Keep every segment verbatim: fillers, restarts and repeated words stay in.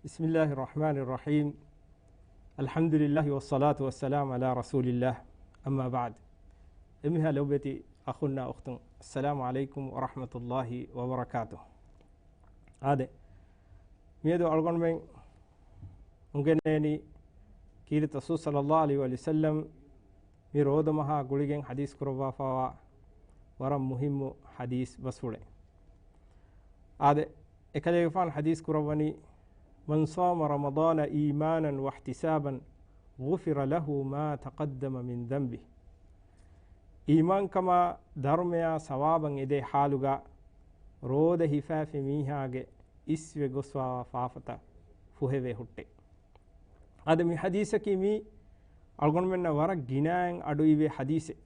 بسم الله الرحمن الرحيم. الحمد لله والصلاة والسلام على رسول الله. أما بعد. އެންމެހާ ލޮބުވެތި އަޚުންނާ އުޚްތުން، السلام عليكم ورحمة الله وبركاته. އާދެ، މިއަދު އަޅުގަނޑުމެން އުނގެނޭނީ ކީރިތި ރަސޫލު ޞައްލައްލާހު ޢަލައިހި ވަސައްލަމް މި ރޯދަ މަހާ ގުޅިގެން ޙަދީޘް ކުރައްވާފައިވާ ވަރަށް މުހިއްމު ޙަދީޘް ބަސްފުޅެއް. އާދެ، އެކަލޭގެފާނު ޙަދީޘް ކުރައްވަނީ، من صام رمضان إيمانا واحتسابا غفر له ما تقدم من ذنبه. އީމާންކަމާ ދަރުމަޔާ ސަވާބަށް އެދޭ ޙާލުގަ ރޯދަ ހިފާފި މީހާގެ އިސްވެ ގޮސްފައިވާ ފާފަތައް ފުހެވޭ ހުއްޓޭ. އާދެ، މި ޙަދީޘަކީ މީ އަޅުގަނޑުމެންނަށް ވަރަށް ގިނައިން އަޑުއިވޭ ޙަދީޘެއް.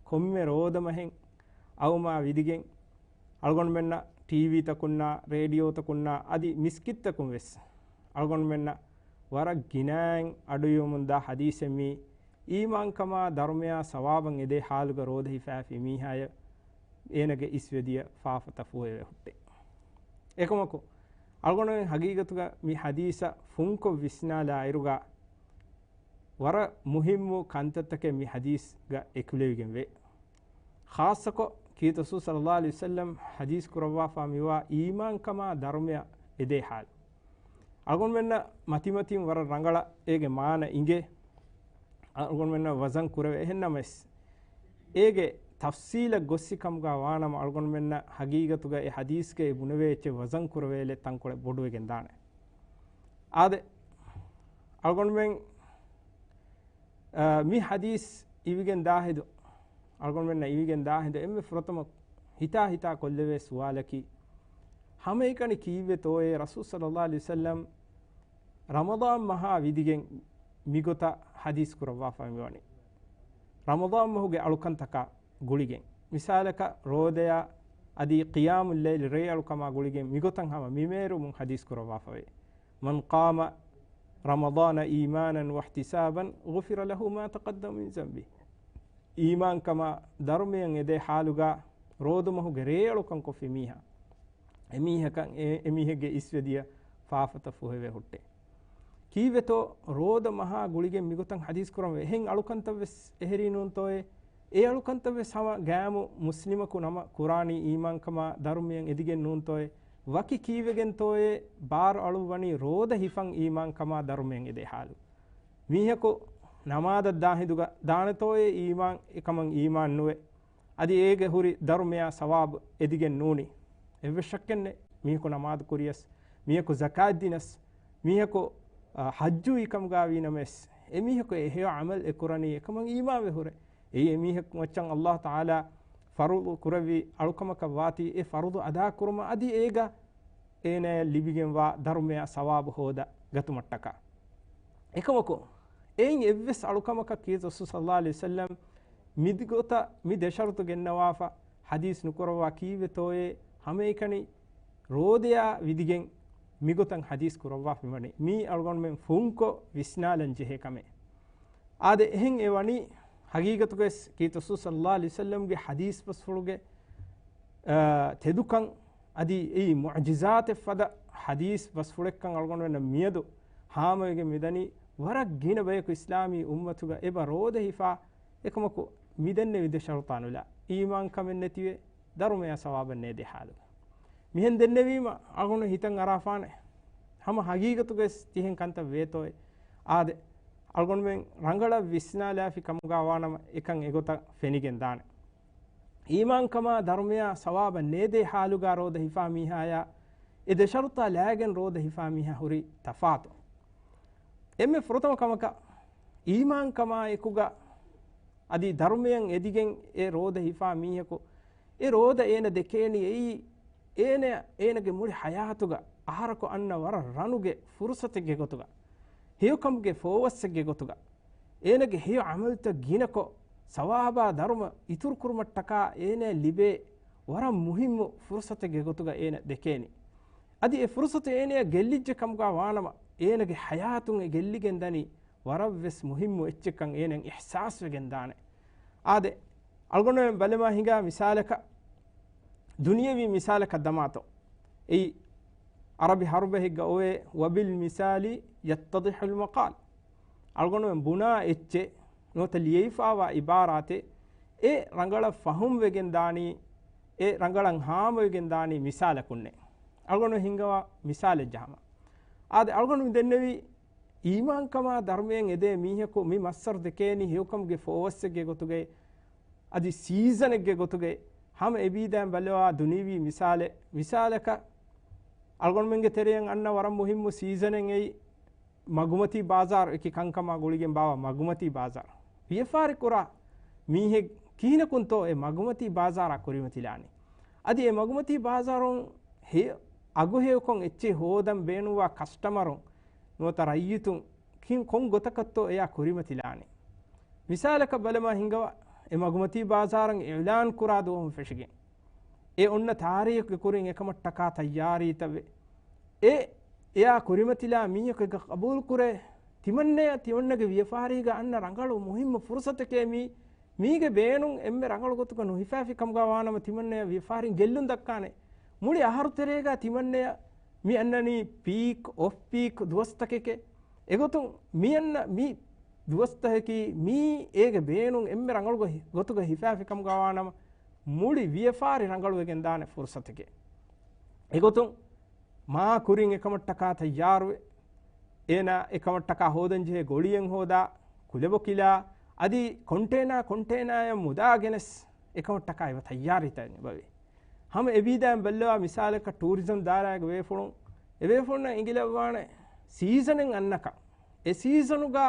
ކޮންމެ ރޯދަމަހެއް އައުމާ ވިދިގެން އަޅުގަނޑުމެންނަށް ޓީވީތަކުންނާ، ރޭޑިއޯތަކުންނާ، އަދި މިސްކިތްތަކުން ވެސް އަޅުގަނޑުމެންނަށް ވަރަށް ގިނައިން އަޑުއިވުމުންދާ ޙަދީޘެއް މީ. އީމާންކަމާ ދަރުމަޔާ ސަވާބަށް އެދޭ ޙާލުގަ ރޯދަ ހިފާފި މީހާޔަށް އޭނަގެ އިސްވެދިޔަ ފާފަތައް ފުހެވޭ ހުއްޓޭ. އެކަމަކު، އަޅުގަނޑުމެން ހަގީގަތުގަ މި ޙަދީޘަށް ފުންކޮށް ވިސްނާލާއިރުގަ، ވަރަށް މުހިއްމު ކަންތައްތަކެއް މި ޙަދީޘްގަ އެކުލެވިގެން ވޭ. ޚާއްޞަކޮށް، ކީރިތި ރަސޫލު ޞައްލައްލާހު ޢަލައިހި ވަސައްލަމް ޙަދީޘް ކުރައްވާފާ މިވާ އީމާންކަމާ ދަރުމަޔަށް އެދޭ ޙާލު. އަޅުގަނޑުމެންނަށް މަތިމަތިން ވަރަށް ރަނގަޅަށް އޭގެ މާނަ އިނގޭ. އަޅުގަނޑުމެންނަށް ވަޒަން ކުރެވޭ. އެހެންނަމަވެސް، އޭގެ ތަފްޞީލަށް ގޮއްސި ކަމުގަ ވާނަމަ، އަޅުގަނޑުމެންނަށް ހަގީގަތުގަ އެ ޙަދީޘްގައި ބުނެވޭ އެއްޗެއް ވަޒަން ކުރެވޭލެއް ތަންކޮޅެއް ބޮޑުވެގެން ދާނެ. އާދެ، އަޅުގަނޑުމެން، އާ، މި ޙަދީޘް އިވިގެން ދާހިނދު، އަޅުގަނޑުމެންނަށް އިވިގެން ދާހިނދު އެންމެ ފުރަތަމަ ހިތާ ހިތާ ކޮށްލެވޭ ސުވާލަކީ، ހަމައެކަނި ކީއްވެތޯއޭ ރަސޫލު ޞައްލައްލާހު ޢަލައިހި ވަސައްލަމް ރަމަޟާން މަހާ ވިދިގެން މިގޮތަށް ޙަދީޘް ކުރައްވާފަ މިވަނީ؟ ރަމަޟާން މަހުގެ އަޅުކަންތަކާ ގުޅިގެން، މިސާލަކަށް ރޯދަޔާ އަދި ޤިޔާމުއްލައިލް ރޭއަޅުކަމާ ގުޅިގެން މިގޮތަށް ހަމަ މިމޭރުމުން ޙަދީޘް ކުރައްވާފަވޭ. من قام رمضان إيمانا واحتسابا غفر له ما تقدم من ذنبه. އީމާންކަމާ ދަރުމަޔަށް އެދޭ ޙާލުގަ ރޯދަމަހުގެ ރޭއަޅުކަން ކޮށްފި މީހާ، އެމީހަކަށް އެ، އެމީހެއްގެ އިސްވެދިޔަ ފާފަތައް ފުހެވޭ ހުއްޓޭ. ކީއްވެތޯ ރޯދަ މަހާ ގުޅިގެން މިގޮތަށް ޙަދީޘް ކުރަން ވޭ؟ އެހެން އަޅުކަންތައް ވެސް އެހެރީ ނޫންތޯއޭ؟ އެ އަޅުކަންތައް ވެސް ހަމަ ގާމު މުސްލިމަކު ނަމަ ކުރާނީ އީމާންކަމާ ދަރުމަޔަށް އެދިގެން ނޫންތޯއޭ؟ ވަކި ކީއްވެގެންތޯއޭ ބާރު އަޅުއްވަނީ ރޯދަ ހިފަން އީމާންކަމާ ދަރުމަޔަށް އެދޭ ޙާލު؟ މީހަކު ނަމާދަށް ދާހިނދުގަ ދާނެތޯއޭ އީމާން އެކަމަށް އީމާން ނުވެ، އަދި އޭގެ ހުރި ދަރުމަޔާ ސަވާބު އެދިގެން ނޫނީ؟ އެއްވެސް ޝައްކެއްނެއް. މީހަކު ނަމާދު ކުރިޔަސް، މީހަކު ޒަކާތް ދިނަސް، މީހަކު، އަ، ޙައްޖުވީ ކަމުގަ ވީނަމަވެސް، އެމީހަކު އެ ހެޔޮ ޢަމަލް އެ ކުރަނީ އެކަމަށް އީމާންވެ ހުރެ. އެއީ އެމީހަކު މައްޗަށް ﷲ ތަޢާލާ ފަރުޟު ކުރެއްވި އަޅުކަމަކަށް ވާތީ، އެ ފަރުޟު އަދާ ކުރުމަށް އަދި އޭގަ އޭނަޔަށް ލިބިގެންވާ ދަރުމަޔާ ސަވާބު ހޯދަ ގަތުމަށްޓަކާ. އެކަމަކު، އެއިން އެއްވެސް އަޅުކަމަކަށް ކީރިތި ރަސޫލު ޞައްލައްލާހު ޢަލައިހި ވަސައްލަމް މިދިގޮތަށް މި ދެ ޝަރުޠު ގެންނަވާފަ ޙަދީޘް ނުކުރައްވާ ކީއްވެތޯއޭ؟ ހަމައެކަނި ރޯދަޔާ ވިދިގެން މިގޮތަށް ޙަދީޘް ކުރައްވާފަ މިވަނީ. މީ އަޅުގަނޑުމެން ފުންކޮށް ވިސްނާލަން ޖެހޭ ކަމެއް. އާދެ، އެހެން އެ ވަނީ ހަގީގަތުގައި ކީރިތި ރަސޫލު ޞައްލައްލާހު ޢަލައިހި ވަސައްލަމްގެ ޙަދީޘް ބަސްފުޅުގެ، އާ، ތެދުކަން އަދި އެއީ މުޢުޖިޒާތެއް ފަދަ ޙަދީޘް ބަސްފުޅެއްކަން އަޅުގަނޑުމެންނަށް މިއަދު ހާމަވެގެން މިދަނީ. ވަރަށް ގިނަ ބަޔަކު އިސްލާމީ އުއްމަތުގަ އެބަ ރޯދަ ހިފާ އެކަމަކު މި ދެންނެވި ދެ ޝަރުޠާ ނުލާ، އީމާންކަމެއް ނެތިވެ، ދަރުމަޔާ ސަވާބެއް ނޭދޭ ޙާލުގަ. މިހެން ދެންނެވީމަ އަޅުގަނޑު ހިތަށް އަރާފާނެ، ހަމަ ހަގީގަތުގައި ތިހެން ކަންތައް ވޭތޯއޭ؟ އާދެ، އަޅުގަނޑުމެން ރަނގަޅަށް ވިސްނާލާފި ކަމުގަ ވާނަމަ އެކަން އެގޮތަށް ފެނިގެން ދާނެ. އީމާންކަމާ ދަރުމަޔާ ސަވާބަށް ނޭދޭ ޙާލުގަ ރޯދަ ހިފާ މީހާޔާ އެ ދެ ޝަރުޠާ ލާގެން ރޯދަ ހިފާ މީހާ ހުރި ތަފާތު. އެންމެ ފުރަތަމަ ކަމަކަށް، އީމާންކަމާ އެކުގަ އަދި ދަރުމަޔަށް އެދިގެން އެ ރޯދަ ހިފާ މީހަކު، އެ ރޯދަ އޭނަ ދެކޭނީ އެއީ، އޭނަ، އޭނަގެ މުޅި ޙަޔާތުގަ އަހަރަކު އަންނަ ވަރަށް ރަނުގެ ފުރުޞަތެއްގެ ގޮތުގަ، ހެޔޮކަމުގެ ފޯވައްސެއްގެ ގޮތުގަ، އޭނަގެ ހެޔޮ ޢަމަލުތައް ގިނަކޮށް، ސަވާބާ ދަރުމަ އިތުރުކުރުމަށްޓަކާ އޭނަޔަށް ލިބޭ ވަރަށް މުހިއްމު ފުރުޞަތެއްގެ ގޮތުގަ އޭނަ ދެކޭނީ. އަދި އެ ފުރުޞަތު އޭނަޔަށް ގެއްލިއްޖެ ކަމުގަ ވާނަމަ، އޭނަގެ ޙަޔާތުން އެ ގެއްލިގެން ދަނީ ވަރަށްވެސް މުހިއްމު އެއްޗެއްކަން އޭނަ އިޙްސާސްވެގެން ދާނެ. އާދެ، އަޅުގަނޑުމެން ބަލަމާ ހިނގާ މިސާލަކަށް، ދުނިޔެވީ މިސާލަކަށް ދަމާތޯ. އެއީ، ޢަރަބި ޙަރުފެއްގަ އޮވޭ، "وبالمثال يتضح المقال." އަޅުގަނޑުމެން ބުނާ އެއްޗެއް ނުވަތަ ލިޔެފާވާ ޢިބާރާތެއް އެ ރަނގަޅަށް ފަހުމްވެގެން ދާނީ، އެ ރަނގަޅަށް ހާމަވެގެން ދާނީ މިސާލަކުންނޭ. އަޅުގަނޑު ހިންގަވާ މިސާލެއް ޖަހަމަ. އާދެ، އަޅުގަނޑު ދެންނެވީ އީމާންކަމާ ދަރުމައިން އެދޭ މީހަކު މި މައްސަރު ދެކޭނީ ހެޔޮކަމުގެ ފޯވައްސެއްގެ ގޮތުގައި، އަދި ސީޒަނެއްގެ ގޮތުގައި. ހަމަ އެބީދާއިން ބައްލަވާ ދުނިޔަވީ މިސާލެއް، މިސާލަކަށް އަޅުގަނޑުމެންގެ ތެރެއަށް އަންނަ ވަރަށް މުހިއްމު ސީޒަނެއް އެއީ މަގުމަތީ ބާޒާރު، އެކި ކަންކަމާ ގުޅިގެން ބާވާ މަގުމަތީ ބާޒާރު. ވިޔަފާރި ކުރާ މީހެއް ކިހިނަކުންތޯ އެ މަގުމަތީ ބާޒާރާ ކުރިމަތިލާނީ؟ އަދި އެ މަގުމަތީ ބާޒާރުން ހެ-، އަގުހެޔޮކޮށް އެއްޗެއް ހޯދަން ބޭނުންވާ ކަސްޓަމަރުން ނުވަތަ ރައްޔިތުން ކި-، ކޮން ގޮތަކަށްތޯ އެޔާ ކުރިމަތިލާނީ؟ މިސާލަކަށް ބަލަމާ ހިނގަވާ، އެ މަގުމަތީ ބާޒާރަށް އިޢުލާން ކުރާ ދުވަހުން ފެށިގެން އެ އޮންނަ ތާރީޚްގެ ކުރިން އެކަމަށްޓަކާ ތައްޔާރީތަވެ. އެ އެޔާ ކުރިމަތިލާ މީހަކު އެކަން ޤަބޫލުކުރޭ. ތިމަންނަޔަށް ތިމަންނަގެ ވިޔަފާރީގަ އަންނަ ރަނގަޅު މުހިއްމު ފުރުޞަތެކޭ މީ. މީގެ ބޭނުން އެންމެ ރަނގަޅު ގޮތުގަ ނުހިފާފި ކަމުގަ ވާނަމަ ތިމަންނަޔަށް ވިޔަފާރިން ގެއްލުން ދައްކާނެ. މުޅި އަހަރު ތެރޭގަ ތިމަންނަޔަށް މި އަންނަނީ ޕީކް، އޮފް ޕީކް ދުވަސްތަކެކޭ. އެގޮތުން މި އަންނަ މި ދުވަސްތަކަކީ މީ އޭގެ ބޭނުން އެންމެ ރަނގަޅު ގޮ-، ގޮތުގަ ހިފާފި ކަމުގަ ވާނަމަ މުޅި ވިޔަފާރި ރަނގަޅުވެގެން ދާނެ ފުރުޞަތެކޭ. އެގޮތުން މާ ކުރިން އެކަމަށްޓަކާ ތައްޔާރުވެ، އޭނާ އެކަމަށްޓަކާ ހޯދަންޖެހޭ ގޮޅިއެއް ހޯދާ، ކުލަބޮކިލާ، އަދި ކޮންޓޭނާ ކޮންޓޭނާއަށް މުދާ ގެނެސް އެކަމަށްޓަކާ އެބަ ތައްޔާރީތައް އެބަވޭ. ހަމަ އެބީދާއިން ބައްލަވާ މިސާލަކަށް ޓޫރިޒަމް ދާއިރާގެ ބޭފުޅުން، އެބޭފުޅުންނަށް އެނގިލައްވާނެ ސީޒަނެއް އަންނަކަން. އެ ސީޒަނުގަ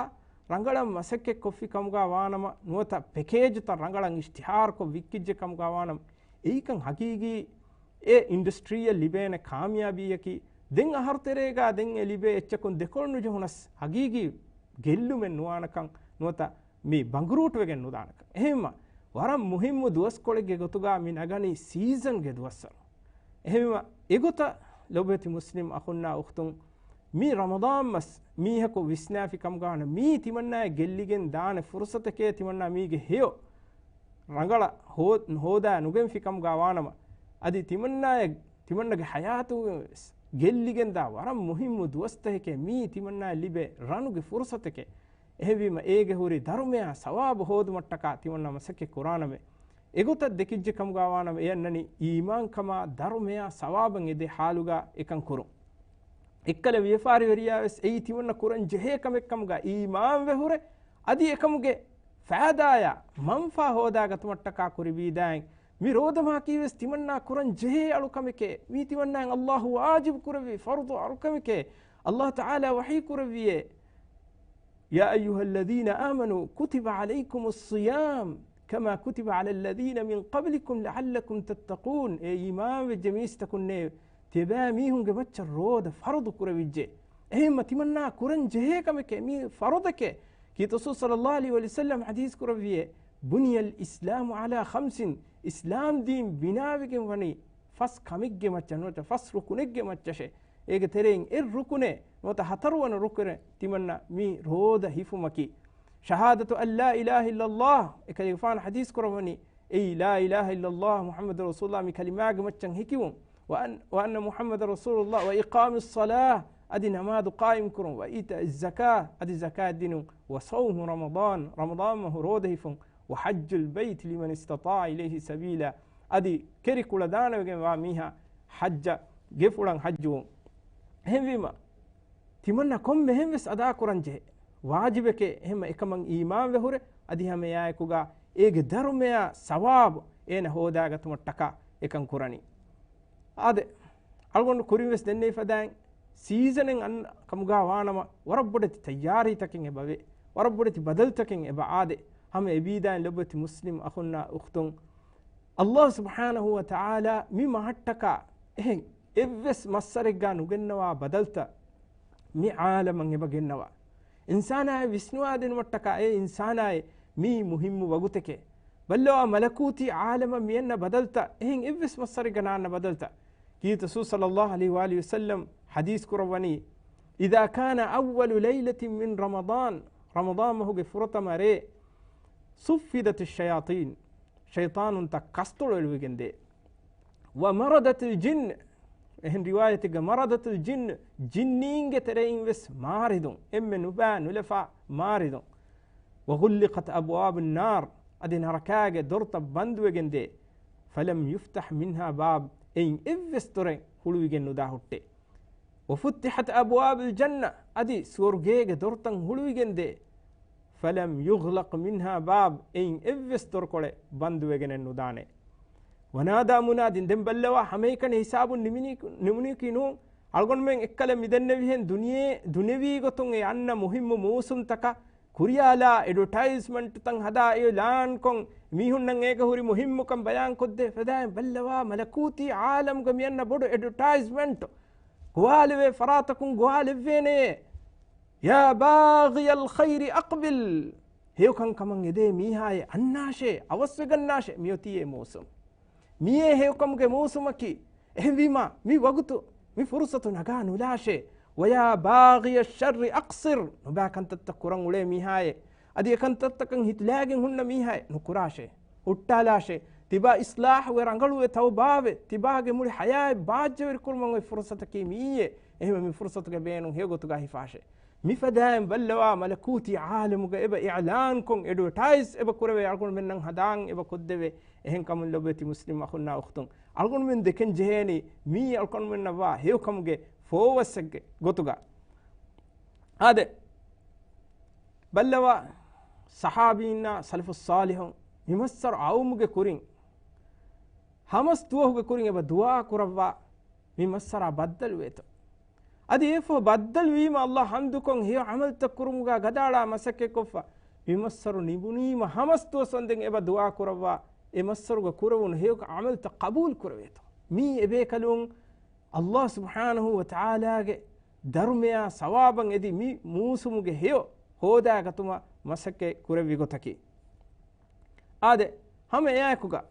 ރަނގަޅަށް މަސައްކަތް ކޮށްފި ކަމުގަ ވާނަމަ، ނުވަތަ ޕެކޭޖުތައް ރަނގަޅަށް އިޝްތިހާރުކޮށް ވިއްކިއްޖެ ކަމުގަ ވާނަމަ، އެއީކަން ހަގީގީ އެ އިންޑަސްޓްރީއަށް ލިބޭނެ ކާމިޔާބީއަކީ. ދެން އަހަރު ތެރޭގަ ދެން އެ ލިބޭ އެއްޗަކުން ދެކޮޅު ނުޖެހުނަސް ހަގީގީ ގެއްލުމެއް ނުވާނެކަން ނުވަތަ މި ބަނގުރޫޓުވެގެން ނުދާނެކަން. އެހެންމަ ވަރަށް މުހިއްމު ދުވަސްކޮޅެއްގެ ގޮތުގަ މި ނަގަނީ ސީޒަންގެ ދުވަސްވަރު. އެހެންވީމަ އެގޮތަށް ލޮބުވެތި މުސްލިމް އަޚުންނާ އުޚްތުން، މި ރަމަޟާން މަސް މީހަކު ވިސްނާފި ކަމުގަ ވާނަ މީ ތިމަންނާއަށް ގެއްލިގެން ދާނެ ފުރުޞަތެކޭ. ތިމަންނާ މީގެ ހެޔޮ ރަނގަޅަށް ހޯ-، ހޯދާ ނުގެންފި ކަމުގަ ވާނަމަ، އަދި ތިމަންނާއަށް ތިމަންނަގެ ޙަޔާތުގަވެސް ގެއްލިގެންދާ ވަރަށް މުހިއްމު ދުވަސްތަކެކޭ މީ ތިމަންނާއަށް ލިބޭ ރަނުގެ ފުރުޞަތެކޭ. އެހެންވީމަ އޭގެ ހުރި ދަރުމަޔާ ސަވާބު ހޯދުމަށްޓަކާ ތިމަންނާ މަސައްކަތް ކުރާނަމޭ. އެގޮތަށް ދެކިއްޖެ ކަމުގަ ވާނަމަ އެ އަންނަނީ އީމާންކަމާ ދަރުމަޔާ ސަވާބަށް އެދޭ ޙާލުގަ އެކަން ކުރުން. އެއްކަލަ ވިޔަފާރިވެރިޔާވެސް އެއީ ތިމަންނަ ކުރަން ޖެހޭ ކަމެއް ކަމުގަ އީމާންވެ ހުރެ، އަދި އެކަމުގެ ފައިދާޔާ މަންފާ ހޯދާގަތުމަށްޓަކާ ކުރި ވީދާއިން، މި ރޯދަމަހަކީވެސް ތިމަންނާ ކުރަން ޖެހޭ އަޅުކަމެކޭ. މީ ތިމަންނާއަށް ﷲ ވާޖިބު ކުރެއްވި ފަރުޟު އަޅުކަމެކޭ. ﷲ ތަޢާލާ ވަޙީ ކުރެއްވިއޭ، يا أيها الذين آمنوا كتب عليكم الصيام كما كتب على الذين من قبلكم لعلكم تتقون. އޭ އީމާންވެއްޖެ މީސްތަކުންނޭ، ތިބާ މީހުންގެ މައްޗަށް ރޯދަ ފަރުޟު ކުރެވިއްޖެ. އެހެންމަ ތިމަންނާ ކުރަން ޖެހޭ ކަމެކޭ، މީ ފަރުޟެކޭ. ކީރިތި ރަސޫލު ޞައްލައްލާހު ޢަލައިހި ވަސައްލަމް ޙަދީޘް ކުރެއްވިއޭ، بني الإسلام على خمس، އިސްލާމް ދީން ބިނާވެގެން ވަނީ ފަސް ކަމެއްގެ މައްޗަށް ނުވަތަ ފަސް ރުކުނެއްގެ މައްޗަށޭ. އޭގެ ތެރެއިން އެއް ރުކުނެއް ނުވަތަ ހަތަރުވަނަ ރުކުނެއް ތިމަންނަ މި ރޯދަ ހިފުމަކީ. شهادة أن لا إله إلا الله، އެކަލޭގެފާނު ޙަދީޘް ކުރައްވަނީ، އެއީ لا إله إلا الله محمد رسول الله މި ކަލިމާގެ މައްޗަށް ހެކިވުން، وأن، وأن محمدا رسول الله، وإقام الصلاة، އަދި ނަމާދު ޤާއިމް ކުރުން، وإيتاء الزكاة، އަދި ޒަކާތް ދިނުން، وصوم رمضان، ރަމަޟާން މަހު ރޯދަ ހިފުން، وحج البيت لمن استطاع إليه سبيلا، އަދި ކެރި ކުޅަދާނަވެގެން ވާ މީހާ ޙައްޖަށް ގެފުޅަށް ޙައްޖުވުން. އެހެންވީމަ، ތިމަންނަ ކޮންމެހެން ވެސް އަދާކުރަން ޖެހޭ ވާޖިބެކޭ. އެހެންމަ އެކަމަށް އީމާންވެ ހުރެ، އަދި ހަމަ އެއާއެކުގަ އޭގެ ދަރުމަޔާ ސަވާބު އޭނަ ހޯދާގަތުމަށްޓަކާ އެކަން ކުރަނީ. އާދެ، އަޅުގަނޑު ކުރިން ވެސް ދެންނެވި ފަދައިން ސީޒަނެއް އަންނަ ކަމުގަ ވާނަމަ، ވަރަށް ބޮޑެތި ތައްޔާރީތަކެއް އެބަވޭ، ވަރަށް ބޮޑެތި ބަދަލުތަކެއް އެބަ އާދޭ. ހަމަ އެބީދާއިން ލޮބުވެތި މުސްލިމް އަޚުންނާ އުޚްތުން، ﷲ ސުބްޙާނަހޫ ވަތަޢާލާ މި މަހަށްޓަކާ އެހެން އެއްވެސް މައްސަރެއްގަ ނުގެންނަވާ ބަދަލުތައް މި ޢާލަމަށް އެބަ ގެންނަވާ. އިންސާނާއަށް ވިސްނުވާދިނުމަށްޓަކާ އޭ އިންސާނާއޭ މީ މުހިއްމު ވަގުތެކޭ. ބައްލަވާ މަލަކޫތީ ޢާލަމަށް މިއަންނަ ބަދަލުތައް އެހެން އެއްވެސް މައްސަރެއްގަ ނާންނަ ބަދަލުތައް. ކީރިތި ރަސޫލު ޞައްލައްލާހު ޢަލައިހި ވައަލިހި ވަސައްލަމް ޙަދީޘް ކުރައްވަނީ، إذا كان أول ليلة من رمضان، ރަމަޟާން މަހުގެ ފުރަތަމަ ރޭ، صفدت الشياطين، ޝައިޠާނުންތައް ކަސްތޮޅު އެޅުވިގެން ދޭ. ومردت الجن، އެހެން ރިވާޔަތެއްގަ މަރަދަތުލް ޖިން، ޖިންނީންގެ ތެރެއިން ވެސް މާރިދުން، އެންމެ ނުބާ ނުލަފާ މާރިދުން. ވަޣުއްލިޤަތް އަބްވާބުން ނާރް، އަދި ނަރަކާގެ ދޮރުތައް ބަންދުވެގެން ދޭ. ފަލަމް ޔުފްތަޙް މިންހާ ބާބް، އެއިން އެއްވެސް ދޮރެއް ހުޅުވިގެން ނުދާ ހުއްޓޭ. ވަފުތިޙަތް އަބްވާބުލް ޖަންނަ، އަދި ސުވަރުގޭގެ ދޮރުތައް ހުޅުވިގެން ދޭ. ފަލަމް ޔުޣްލަޤް މިންހާ ބާބް، އެއިން އެއްވެސް ދޮރުކޮޅެއް ބަންދުވެގެނެއް ނުދާނެ. ވަނާދާ މުނާދިން، ދެން ބައްލަވާ ހަމައެކަނި ހިސާބުން ނިމުނީ، ނިމުނީކީ ނޫން. އަޅުގަނޑުމެން އެއްކަލަ މިދެންނެވިހެން ދުނިޔެ، ދުނިޔެވީ ގޮތުން އެ އަންނަ މުހިއްމު މޫސުންތަކަށް ކުރިޔާލާ އެޑްވަޓައިޒްމަންޓްތައް ހަދާ އިއުލާންކޮށް، މީހުންނަށް އޭގަ ހުރި މުހިއްމުކަން ބަޔާންކޮށްދޭ ފަދައިން ބައްލަވާ މަލަކޫތީ ޢާލަމުގަ މިއަންނަ ބޮޑު އެޑްވަޓައިޒްމަންޓް. ގޮވާލެވޭ ފަރާތަކުން ގޮވާލެއްވޭނެ. يا باغي الخير أقبل. ހެޔޮކަން ކަމަށް އެދޭ މީހާއޭ އަންނާށޭ، އަވަސްވެގަންނާށޭ، މިއޮތީ އެ މޫސުން. މިއީ ހެޔޮކަމުގެ މޫސުމަކީ. އެހެންވީމާ، މި ވަގުތު، މި ފުރުސަތު ނަގާ ނުލާށޭ. ويا باغي الشر أقصر. ނުބާ ކަންތައްތައް ކުރަން އުޅޭ މީހާއޭ، އަދި އެކަންތައްތަކަށް ހިތުލާގެން ހުންނަ މީހާއޭ، ނުކުރާށޭ. ހުއްޓާލާށޭ. ތިބާ އިޞްލާޙުވެ، ރަނގަޅުވެ، ތައުބާވެ، ތިބާގެ މުޅި ޙަޔާތް ބާއްޖަވެރިކުރުމަށް އޮތް ފުރުސަތަކީ މިއީއޭ. އެހެންވެ މި ފުރުސަތުގަ ބޭނުން ހެޔޮގޮތުގަ ހިފާށޭ. މިފަދައިން ބައްލަވާ މަލަކޫތީ ޢާލަމުގަ އެބަ އިޢުލާންކޮށް، އެޑްވަޓައިޒް އެބަ ކުރެވޭ، އަޅުގަނޑުމެންނަށް ހަދާން އެބަ ކޮށްދެވޭ. އެހެންކަމުން ލޮބުވެތި މުސްލިމް އަޚުންނާ އުޚްތުން، އަޅުގަނޑުމެން ދެކެން ޖެހޭނީ މީ އަޅުގަނޑުމެންނަށްވާ ހެޔޮކަމުގެ ފޯވައްސެއްގެ ގޮތުގަ. އާދެ، ބައްލަވާ ޞަޙާބީންނާ ސަލަފުއް ޞާލިޙުން މިމައްސަރު އައުމުގެ ކުރިން، ހަމަސް ދުވަހުގެ ކުރިން އެބަ ދުޢާ ކުރައްވާ މި މައްސަރާ ބައްދަލުވޭތޯ. އަދި އެފަހު ބައްދަލުވީމަ އައްލާ ޙަމްދުކޮށް ހެޔޮ ޢަމަލުތައް ކުރުމުގަ ގަދައަޅާ މަސައްކަތްކޮށްފަ، މި މައްސަރު ނިމުނީމަ ހަމަސް ދުވަސް ވަންދެން އެބަ ދުޢާ ކުރައްވާ، އެ މައްސަރުގަ ކުރެވުނު ހެޔޮ ޢަމަލުތައް ޤަބޫލު ކުރެވޭތޯ. މީ އެބޭކަލުން އައްލާ ސުބްޙާނަހޫ ވަތަޢާލާގެ ދަރުމަޔާ ސަވާބަށް އެދި މި މޫސުމުގެ ހެޔޮ ހޯދާގަތުމަށް މަސައްކަތް ކުރެއްވި ގޮތަކީ. އާދެ، ހަމަ އެއާއެކުގަ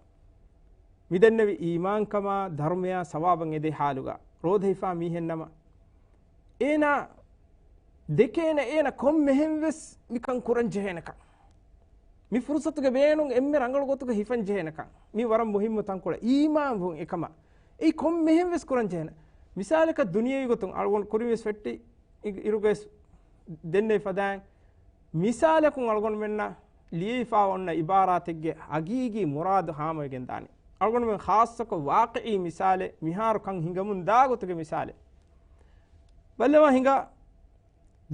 މިދެންނެވި އީމާންކަމާ ދަރުމަޔާ ސަވާބަށް އެދޭ ޙާލުގަ ރޯދަ ހިފާ މީހެއްނަމަ، އޭނާ ދެކޭނެ އޭނަ ކޮންމެހެން ވެސް މިކަން ކުރަން ޖެހޭނެކަން. މި ފުރުސަތުގެ ބޭނުން އެންމެ ރަނގަޅު ގޮތުގަ ހިފަން ޖެހޭނެކަން. މީ ވަރަށް މުހިއްމު ތަންކޮޅެއް. އީމާންވުން އެކަމަށް އެއީ ކޮންމެހެން ވެސް ކުރަން ޖެހޭނެ. މިސާލަކަށް ދުނިޔެވީ ގޮތުން އަޅުގަނޑު ކުރިން ވެސް ފެއްޓި އިރުގައި ދެންނެވި ފަދައިން، މިސާލަކުން އަޅުގަނޑުމެންނަށް ލިޔެފާ އޮންނަ އިބާރާތެއްގެ ހަގީގީ މުރާދު ހާމަވެގެން ދާނީ. އަޅުގަނޑުމެން ޚާއްޞަކޮށް ވާޤިޢީ މިސާލެއް، މިހާރު ކަން ހިނގަމުން ދާ ގޮތުގެ މިސާލެއް. ބައްލަވާ ހިނގާ،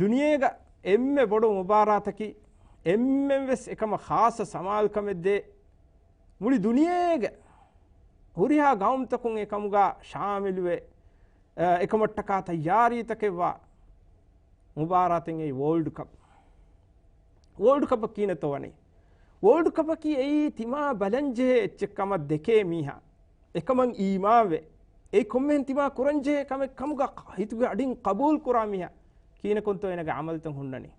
ދުނިޔޭގަ އެންމެ ބޮޑު މުބާރާތަކީ، އެންމެން ވެސް އެކަމަށް ޚާއްޞަ ސަމާލުކަމެއް ދޭ، މުޅި ދުނިޔޭގެ ހުރިހާ ޤައުމުތަކުން އެކަމުގަ ޝާމިލުވެ، އެކަމަށްޓަކާ ތައްޔާރީތަކެއްވާ މުބާރާތެއް އެއީ ވޯލްޑް ކަޕް. ވޯލްޑް ކަޕަށް ކީނެތޯ ވަނީ؟ ވޯލްޑް ކަޕަކީ އެއީ ތިމާ ބަލަންޖެހޭ އެއްޗެއް ކަމަށް ދެކޭ މީހާ، އެކަމަށް އީމާންވެ، އެއީ ކޮންމެހެން ތިމާ ކުރަންޖެހޭ ކަމެއް ކަމުގަ ހިތުގެ އަޑިން ޤަބޫލު ކުރާ މީހާ ކީނެކޮންތޯ އޭނަގެ ޢަމަލުތައް ހުންނަނީ؟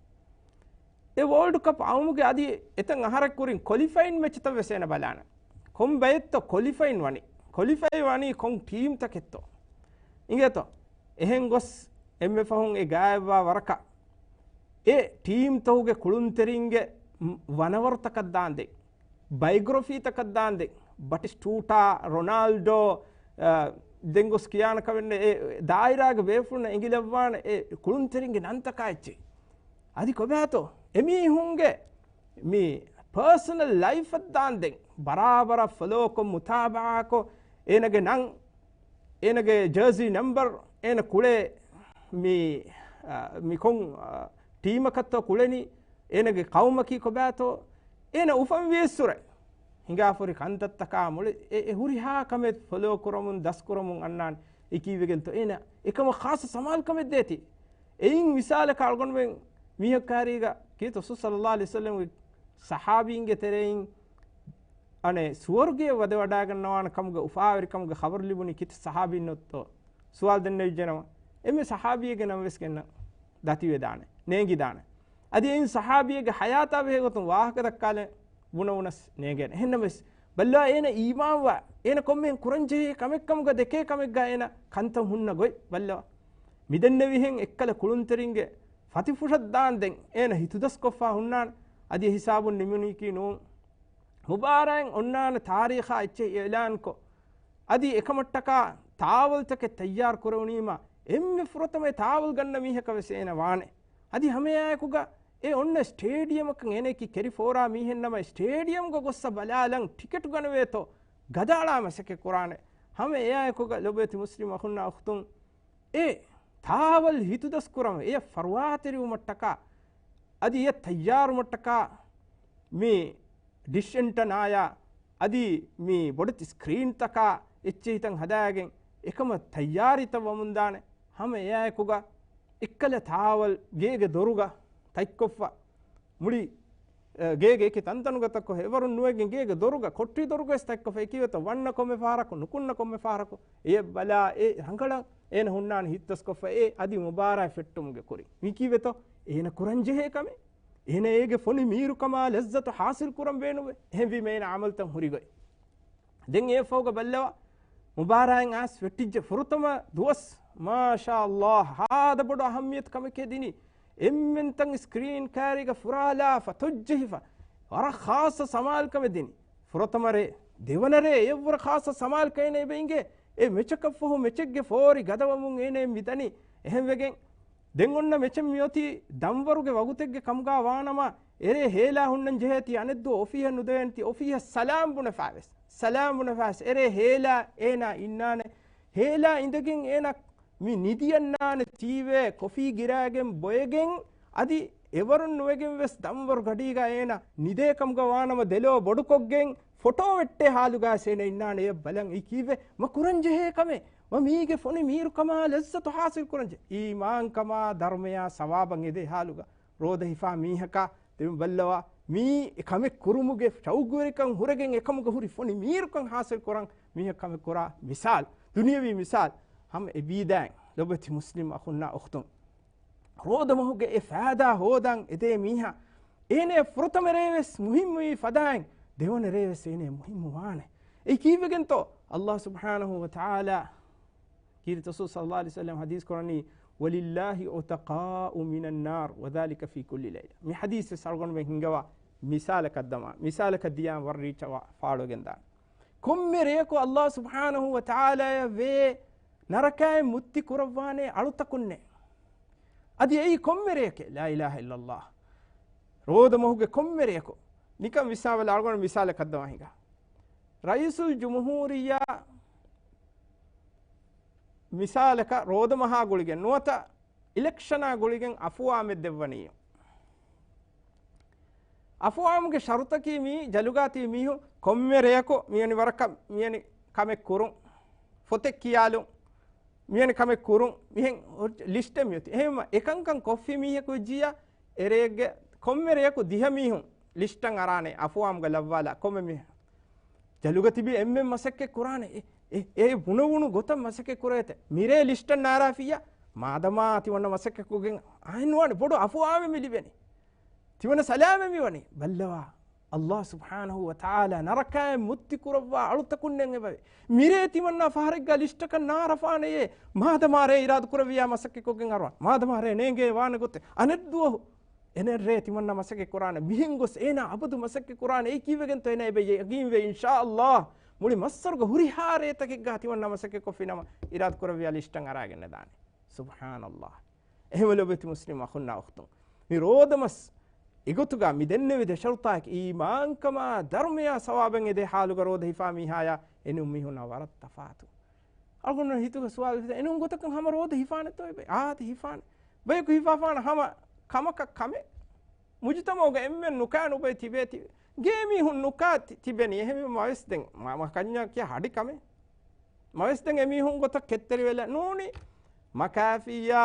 އެ ވޯލްޑް ކަޕް އައުމުގެ އަދި އެތަން އަހަރެއް ކުރިން ކޮލިފައިން މެޗްތައް ވެސް އޭނަ ބަލާނެ. ކޮން ބައެއްތޯ ކޮލިފައިން ވަނީ؟ ކޮލިފައި ވަނީ ކޮން ޓީމްތަކެއްތޯ؟ އިނގޭތޯ؟ އެހެން ގޮސް އެންމެ ފަހުން އެ ގާތްވާ ވަރަކަށް އެ ޓީމްތަކުގެ ކުޅުންތެރިންގެ ވަނަވަރުތަކަށް ދާންދެން، ބައިގްރޮފީތަކަށް ދާންދެން، ބަޓިސްޓޫޓާ، ރޮނާލްޑޯ، އަ، ދެން ގޮސް ކިޔާނެ ކަމެއް ނެތް، އެ ދާއިރާގެ ބޭފުޅުންނަށް އެނގިލައްވާނެ އެ ކުޅުންތެރިންގެ ނަންތަކާ އެއްޗެއް. އަދި ކޮބާތޯ އެމީހުންގެ މި ޕާސަނަލް ލައިފަށް ދާންދެން ބަރާބަރަށް ފޮލޯކޮށް، މުތާބަޢާކޮށް، އޭނަގެ ނަން، އޭނަގެ ޖާސީ ނަމްބަރު، އޭނަ ކުޅޭ މި، އަ، މި ކޮން، އަ، ޓީމަކަށްތޯ ކުޅެނީ، އޭނަގެ ޤައުމަކީ ކޮބާތޯ، އޭނަ އުފަންވިއްސުރެ ހިނގާފަހުރި ކަންތައްތަކާ މުޅި އެ، އެ ހުރިހާ ކަމެއް ފޮލޯ ކުރަމުން، ދަސްކުރަމުން އަންނާނެ. އެކީވެގެންތޯ އޭނަ އެކަމަށް ޚާއްޞަ ސަމާލުކަމެއް ދޭތީ. އެއިން މިސާލަކަށް އަޅުގަނޑުމެން މީހަކާރީގަ ކީރިތި ރަސޫލު ޞައްލައްލާހު ޢަލައިހި ވަސައްލަމްގެ ޞަޙާބީންގެ ތެރެއިން އަނެއް ސުވަރުގެއަށް ވަދެވަޑައިގަންނަވާނެ ކަމުގެ އުފާވެރިކަމުގެ ޚަބަރު ލިބުނީ ކިތައް ޞަޙާބީންނަށްތޯ؟ ސުވާލު ދެންނެވިއްޖެނަމަ، އެންމެ ޞަޙާބީއެއްގެ ނަން ވެސް ގެންނަން ދަތިވެދާނެ، ނޭނގިދާނެ. އަދި އެއިން ޞަޙާބީއެއްގެ ޙަޔާތާ ބެހޭ ގޮތުން ވާހަކަ ދައްކާލެން ބުނަ ބުނަސް ނޭނގޭނެ. އެހެންނަމަވެސް، ބައްލަވާ އޭނަ އީމާންވާ، އޭނަ ކޮންމެހެން ކުރަންޖެހޭ ކަމެއްކަމުގަ ދެކޭ ކަމެއްގަ އޭނަ ކަންތައް ހުންނަ ގޮތް ބައްލަވާ. މިދެންނެވިހެން އެއްކަލަ ކުޅުންތެރިންގެ ފަތިފުށަށް ދާންދެން އޭނަ ހިތުދަސްކޮށްފާ ހުންނާނެ. އަދި އެ ހިސާބުން ނިމުނީކީ ނޫން. މުބާރާތް އޮންނާނެ ތާރީޚާ އެއްޗެއް އިޢުލާންކޮށް، އަދި އެކަމަށްޓަކާ ތާވަލްތަކެއް ތައްޔާރު ކުރެވުނީމަ، އެންމެ ފުރަތަމަ އެ ތާވަލް ގަންނަ މީހަކަށް ވެސް އޭނަ ވާނެ. އަދި ހަމައެއާއެކުގަ އެ އޮންނަ ސްޓޭޑިއަމަކަށް އޭނައަކީ ކެރި ފޯރާ މީހެއް ނަމަ، ސްޓޭޑިއަމްގަ ގޮއްސަ ބަލާލަން ޓިކެޓު ގަނެވޭތޯ ގަދައަޅާ މަސައްކަތް ކުރާނެ. ހަމަ އެއާއެކުގަ ލޮބުވެތި މުސްލިމް އަޚުންނާ އުޚްތުން، އެ ތާވަލް ހިތުދަސްކުރަން، އެޔަށް ފަރުވާތެރިވުމަށްޓަކާ، އަދި އެ ތައްޔާރުމަށްޓަކާ މި ޑިޝް އެންޓަނާޔާ އަދި މި ބޮޑެތި ސްކްރީންތަކާ އެއްޗެހިތައް ހަދާގެން އެކަމަށް ތައްޔާރީތައް ވަމުންދާނެ. ހަމަ އެއާއެކުގަ އެއްކަލަ ތާވަލް ގޭގެ ދޮރުގަ ތަތްކޮށްފަ، މުޅި، އަ، ގޭގެ އެކި ތަންތަނުގަ ތައްކޮށް އެވަރުން ނުވެގެން ގޭގެ ދޮރުގަ ކޮޓަރި ދޮރުގަ ވެސް ތަތްކޮށްފަ އެކީވެތޯ ވަންނަ ކޮންމެ ފަހަރަކު ނުކުންނަ ކޮންމެ ފަހަރަކު އެޔަށް ބަލާ އެ ރަނގަޅަށް އޭނަ ހުންނާނެ ހިތްދަސްކޮށްފަ އެ އަދި މުބާރާތް ފެއްޓުމުގެ ކުރިން. މި ކީއްވެތޯ؟ އޭނަ ކުރަން ޖެހޭ ކަމެއް. އޭނަ އޭގެ ފޮނި މީރުކަމާ ލައްޒަތު ހާސިލް ކުރަން ބޭނުންވޭ. އެހެންވީމަ އޭނަ އަމަލްތައް ހުރިގޮތް. ދެން އެއަށްފަހުގަ ބައްލަވާ، މުބާރާތް އައިސް ފެއްޓިއްޖެ ފުރަތަމަ ދުވަސް، މާޝާﷲ، ހާދަ ބޮޑު އަހައްމިޔަތު ކަމެކޭ ދިނީ. އެންމެންތަން ސްކްރީން ކާރީގަ ފުރާލާފަ ތޮއްޖެހިފަ، ވަރަށް ޚާއްޞަ ސަމާލުކަމެއް ދިނީ. ފުރަތަމަ ރޭ، ދެވަނަ ރޭ އެއަށްވުރެ ޚާއްޞަ ސަމާލުކަން އޭނަ އެބަ އިނގޭ. އެ މެޗަކަށްފަހު މެޗެއްގެ ފޯރި ގަދަވަމުން އޭނަ މި ދަނީ. އެހެންވެގެން ދެން އޮންނަ މެޗެއް މިއޮތީ ދަންވަރުގެ ވަގުތެއްގެ ކަމުގަ ވާނަމަ، އެރޭ ހޭލާ ހުންނަން ޖެހޭތީ އަނެއްދުވަހު އޮފީހަށް ނުދެވޭނެތީ އޮފީހަށް ސަލާމް ބުނެފައިވެސް. ސަލާމް ބުނެފައިވެސް. އެރޭ ހޭލާ އޭނާ އިންނާނެ. ހޭލާ އިނދެގެން އޭނާ މި ނިދިއަންނާނެ ޓީވީ ކޮފީ ގިރާގެން ބޮއެގެން އަދި އެވަރުން ނުވެގެން ވެސް ދަންވަރު ގަޑީގަ އޭނާ ނިދޭ ކަމުގަ ވާނަމަ ދެލޯ ބޮޑުކޮށްގެން ފޮޓޯ ވެއްޓޭ ހާލުގަ އޭނަ އިންނާނެ. އެ ބަލަން އެ ކީއްވެ؟ މަ ކުރަން ޖެހޭ ކަމެއް. މަ މީގެ ފޮނި މީރުކަމާ ލައްޒަތު ހާސިލް ކުރަން ޖެ. އީމާންކަމާ ދަރުމަޔާ ސަވާބަށް އެދޭ ހާލުގަ ރޯދަ ހިފާ މީހަކާ ދެމި ބައްލަވާ، މީ އެ ކަމެއް ކުރުމުގެ ޝައުގުވެރިކަން ހުރެގެން އެކަމުގަ ހުރި ފޮނި މީރުކަން ހާސިލް ކުރަން މީހަކު ކަމެއް ކުރާ މިސާލް، ދުނިޔަވީ މިސާލް، ހަމަ އެބީދާއިން ލޮބުވެތި މުސްލިމް އަޚުންނާ އުޚްތުން. ރޯދަ މަހުގެ އެ ފައިދާ ހޯދަން އެދޭ މީހާ، އޭނަ ފުރަތަމަ ރޭވެސް މުހިއްމުވީ ފަދައިން، ދެވަނަ ރޭވެސް އޭނަ މުހިއްމު ވާނެ. އެ ކީއްވެގެންތޯ؟ ﷲ ސުބްޙާނަހޫ ވަތަޢާލާ ކީރިތި ރަސޫލު ޞައްލަﷲު ޢަލައިހި ވަސައްލަމަ ޙަދީޘް ކުރަނީ، "ولله عتقاء من النار وذلك في كل ليلة." މި ޙަދީޘް ވެސް އަޅުގަނޑުމެން ހިންގަވާ މިސާލަކަށް ދަމާ، މިސާލަކަށް ދިޔާ ވަރަށް ރީއްޗަށް ފާޅުވެގެން ދާނެ. ކޮންމެ ރެޔަކު ﷲ ސުބްޙާނަހޫ ވަތަޢާލާއަށް ވޭ ނަރަކައިން މުއްތި ކުރައްވާނެ އަޅުތަކުންނޭ. އަދި އެއީ ކޮންމެ ރެޔެކޭ؟ لا إله إلا الله. ރޯދަ މަހުގެ ކޮންމެ ރެޔަކު. ނިކަން ވިސްނާބަލަ، އަޅުގަނޑު މިސާލަކަށް ދަމާ ހިނގާ. ރައީސުލް ޖުމްހޫރިއްޔާ މިސާލަކަށް ރޯދަ މަހާ ގުޅިގެން ނުވަތަ އިލެކްޝަނާ ގުޅިގެން އަފުވާމެއް ދެއްވަނީ. އަފުވާމުގެ ޝަރުތަކީ މީ ޖަލުގާ ތިބި މީހުން ކޮންމެ ރެޔަކު މިވެނި ވަރަކަށް މިވެނި ކަމެއް ކުރުން، ފޮތެއް ކިޔާލުން، މިވެނި ކަމެއް ކުރުން، މިހެން ހުރި ލިސްޓެއް މިއޮތީ. އެހެންވީމަ އެކަންކަން ކޮށްފި މީހަކު ވެއްޖިއްޔާ އެރޭގެ ކޮންމެ ރެޔަކު ދިހަ މީހުން ލިސްޓަށް އަރާނެ އަފުވާމުގަ ލައްވާލާ ކޮންމެ މީހުން. ޖަލުގަ ތިބި އެންމެން މަސައްކަތް ކުރާނެ. އެ، އެ، އެ ބުނެވުނު ގޮތަށް މަސައްކަތް ކުރޭތެ. މިރޭ ލިސްޓަށް ނާރާފިއްޔާ މާދަމާ ތިމަންނަ މަސައްކަތް ކޮށްގެން އައިން ނުވާނެ. ބޮޑު އަފުވާމެއް މި ލިބެނީ. ތިމަންނަ ސަލާމެއް މިވަނީ. ބައްލަވާ. ﷲ ސުބްޙާނަހޫ ވަތަޢާލާ ނަރަކައިން މުއްތި ކުރައްވާ އަޅުތަކުންނެއް އެބަވޭ. މިރޭ ތިމަންނަ ފަހަރެއްގަ ލިސްޓަކަށް ނާރަފާނެޔޭ. މާދަމާ ރޭ އިރާދަ ކުރެއްވިއްޔާ މަސައްކަތް ކޮށްގެން އަރުވާނެ. މާދަމާ ރޭ ނޭނގޭ ވާނެ ގޮތެއް. އަނެއް ދުވަހު އެނެއް ރޭ ތިމަންނަ މަސައްކަތް ކުރާނެ. މިހެން ގޮސް އޭނާ އަބަދު މަސައްކަތް ކުރާނެ. އެއީ ކީއްވެގެންތޯ އޭނާ އެބަ ޔަގީންވޭ އިންޝާﷲ. މުޅި މައްސަރުގަ ހުރިހާ ރޭތަކެއްގަ ތިމަންނަ މަސައްކަތް ކޮށްފިނަމަ އިރާދަ ކުރެއްވިއްޔާ ލިސްޓަށް އަރާގެން ނެދާނެ. ސުބްޙާނަﷲ. އެހެންވެ ލޮބުވެތި މުސްލިމް އަޚުންނާ އުޚްތުން، މި ރޯދަމަސް އެގޮތުގަ މި ދެންނެވި ދެ ޝަރުޠާއެކީ އީމާންކަމާ ދަރުމަޔާ ސަވާބެއް އެދޭ ޙާލުގަ ރޯދަ ހިފާ މީހާޔާ އެނޫން މީހުންނާ ވަރަށް ތަފާތު. އަޅުގަނޑު ހިތުގަ ސުވާލު ހިތަށް، އެނޫން ގޮތަކަށް ހަމަ ރޯދަ ހިފާނެތޯ އެބަ؟ އާދެ ހިފާނެ. ބަޔަކު ހިފާފާނަ ހަމަ ކަމަކަށް ކަމެއް. މުޖުތަމަޢުގަ އެންމެން ނުކާ ނުބޮއި ތިބޭތި. ގޭ މީހުން ނުކާ ތި-، ތިބެނީ. އެހެންވީމަ މަވެސް ދެން މަ-، މަ ކަންޏާ ކިޔާ ހަޑި ކަމެއް. މަވެސް ދެން އެމީހުން ގޮތަށް ކެތްތެރިވެލަ ނޫނީ. މަ ކާފިއްޔާ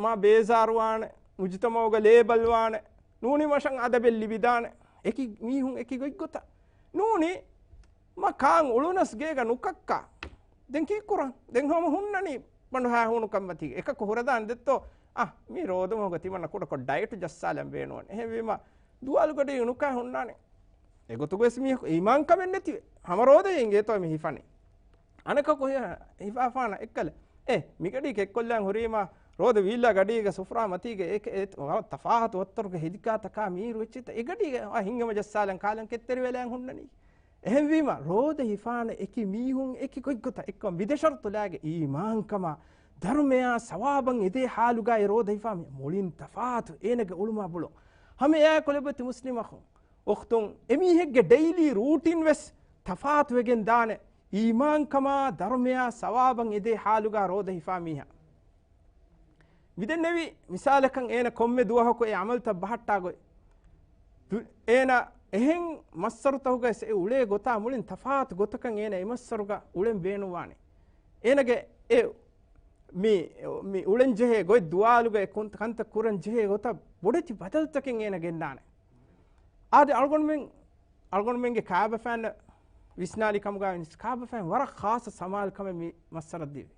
މަ ބޭޒާރުވާނެ، މުޖުތަމަޢުގަ ލޭބަލްވާނެ، ނޫނީ މަށަށް އަދަބެއް ލިބިދާނެ. އެކި މީހުން އެކި ގޮތްގޮތަށް. ނޫނީ މަ ކާން އުޅުނަސް ގޭގަ ނުކައްކާ. ދެން ކީއްކުރަން؟ ދެން ހަމަ ހުންނަނީ ބަނޑުހާ ހޫނުކަންމަތީގަ. އެކަކު ހުރެދާނެ ދެއްތޯ؟ އަ، މީ ރޯދަމަހުގަ ތިމަންނަ ކުޑަކޮށް ޑައެޓު ޖައްސާލަން ބޭނުން. އެހެންވީމަ ދުވާލުގަޑީ ނުކާ ހުންނާނެ. އެގޮތުގަވެސް މީހަކު އީމާންކަމެއް ނެތިވެ. ހަމަ ރޯދަޔަށް އިނގޭތޯ މި ހިފަނީ. އަނެކަކު ހި-، ހިފާފާނަ އެއްކަލަ. އޭ، މިގަޑީ ކެއްކޮށްލާން ހުރީމާ ރޯދަ ވީއްލާ ގަޑީގަ ސުފްރާ މަތީގަ އެ-، އެ-، ވަރަށް ތަފާހަތު ވައްތަރުގެ ހެދިކާތަކާ މީރު އެއްޗެތަ އެގަޑީގަ އާ ހިނގަމަ ޖައްސާލަން ކާލަން ކެތްތެރިވެލާން ހުންނަނީ. އެހެންވީމަ، ރޯދަ ހިފާނެ އެކި މީހުން އެކި ގޮތްގޮތަށް އެއްކޮށް މި ދެ ޝަރުތުލާގެ އީމާންކަމާ، ދަރުމަޔާ ސަވާބަށް އެދޭ ހާލުގައި ރޯދަ ހިފާ މީ މުޅިން ތަފާތު އޭނަގެ އުޅުމާ ބުޅުން. ހަމަ އެއާއެކު ލޮބުވެތި މުސްލިމް އަޚުން އުޚްތުން، އެމީހެއްގެ ޑެއިލީ ރޫޓިން ވެސް ތަފާތުވެގެން ދާނެ، އީމާންކަމާ ދަރުމަޔާ ސަވާބަށް އެދޭ ހާލުގަ ރޯދަ ހިފާ މީހާ. މިދެންނެވި މިސާލަކަށް އޭނަ ކޮންމެ ދުވަހަކު އެ އަމަލްތައް ބަހައްޓާ ގޮތް. ދު-، އޭނަ އެހެން މައްސަރުތަކުގައި އެ އުޅޭ ގޮތާ މުޅިން ތަފާތު ގޮތަކަށް އޭނަ އެ މައްސަރުގަ އުޅެން ބޭނުންވާނެ. އޭނަގެ އެ މި، މި އުޅެން ޖެހޭ ގޮތް ދުވާލުގަ އެ ކުން-، ކަންތައް ކުރަން ޖެހޭ ގޮތަށް ބޮޑެތި ބަދަލުތަކެއް އޭނަ ގެންދާނެ. އާދެ، އަޅުގަނޑުމެން، އަޅުގަނޑުމެންގެ ކާބަފައިން ވިސްނާލި ކަމުގަ ވިސް-، ކާބަފައިން ވަރަށް ޚާއްޞަ ސަމާލުކަމެއް މި މައްސަރަށް ދީވި.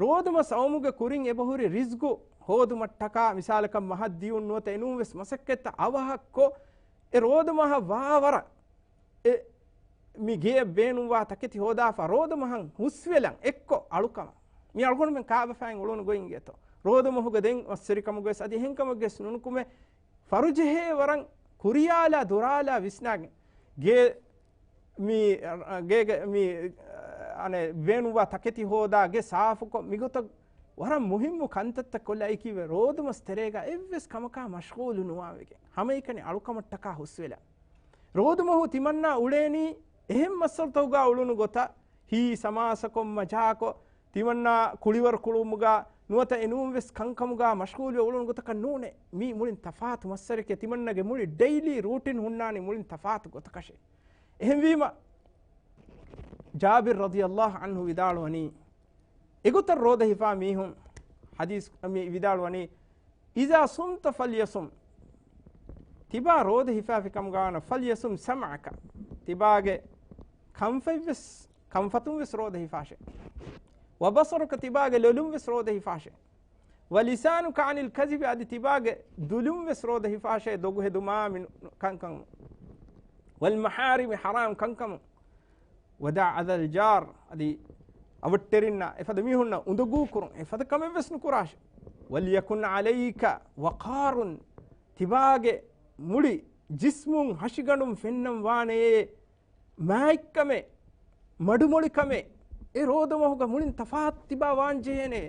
ރޯދުމަސް އައުމުގެ ކުރިން އެބަހުރި ރިޒްގު ހޯދުމަށްޓަކާ، މިސާލަކަށް މަހަށް ދިޔުން ނުވަތަ އެނޫން ވެސް މަސައްކަތްތައް އަވަހަށްކޮށް، އެ ރޯދުމަހަށް ވާވަރަށް އެ މި ގެޔަށް ބޭނުންވާ ތަކެތި ހޯދާފަ، ރޯދުމަހަށް ހުސްވެލަން އެއްކޮށް އަޅުކަމަށް. މި އަޅުގަނޑުމެން ކާބަފައިން އުޅުނު ގޮތް އިނގޭތޯ. ރޯދުމަހުގެ ދެން މައްސަރިކަމުގަވެސް އަދި އެހެންކަމެއްގެސް ނުނުކުމެ، ފަރުޖެހޭ ވަރަށް ކުރިޔާލާ ދުރާލާ ވިސްނާގެން، ގޭ މި، ގޭގެ މި، އަނެއް ބޭނުންވާ ތަކެތި ހޯދާ، ގެ ސާފުކޮށް، މިގޮތަށް ވަރަށް މުހިއްމު ކަންތައްތައް ކޮށްލައި ކީވެ، ރޯދުމަސް ތެރޭގަ އެއްވެސް ކަމަކާ މަޝްޣޫލު ނުވާވެގެން، ހަމައެކަނި އަޅުކަމަށްޓަކާ ހުސްވެލާ. ރޯދުމަހު ތިމަންނާ އުޅޭނީ އެހެން މައްސަރުތަކުގަ އުޅުނު ގޮތަށް، ހީ ސަމާސަކޮށް މަޖާކޮށް، ތިމަންނާ ކުޅިވަރު ކުޅުމުގަ ނުވަތަ އެނޫން ވެސް ކަންކަމުގަ މަޝްޣޫލުވެ އުޅުނު ގޮތަކަށް ނޫނޭ. މީ މުޅިން ތަފާތު މައްސަރެކޭ. ތިމަންނަގެ މުޅި ޑެއިލީ ރޫޓިން ހުންނާނީ މުޅިން ތަފާތު ގޮތަކަށޭ. އެހެންވީމަ، ޖާބިރު ރަޟިޔަﷲ ޢަންހު ވިދާޅުވަނީ، އެގޮތަށް ރޯދަ ހިފާ މީހުން ޙަދީޘް މި ވިދާޅުވަނީ، إذا صمت فليصم، ތިބާ ރޯދަ ހިފާފި ކަމުގަ ވާނަމަ، فليصم سمعك، ތިބާގެ ކަންފަތްވެސް، ކަންފަތުން ވެސް ރޯދަ ހިފާށޭ. وبصرك، ތިބާގެ ލޮލުން ވެސް ރޯދަ ހިފާށޭ. ولسانك عن الكذب، އަދި ތިބާގެ ދުލުން ވެސް ރޯދަ ހިފާށޭ، ދޮގު ހެދުމާ މި ކަންކަމުން. والمحارم، ޙަރާމް ކަންކަމުން. ودع أذى الجار، އަދި އަވަށްޓެރިންނާ އެފަދަ މީހުންނަށް އުނދަގޫ ކުރުން، އެފަދަ ކަމެއް ވެސް ނުކުރާށޭ. وليكن عليك وقار، ތިބާގެ މުޅި ޖިސްމުން ހަށިގަނޑުން ފެންނަން ވާނެޔޭ މާތްކަމެއް، މަޑުމޮޅިކަމެއް. އެ ރޯދަމަހުގަ މުޅިން ތަފާތު ތިބާ ވާން ޖެހޭނެ.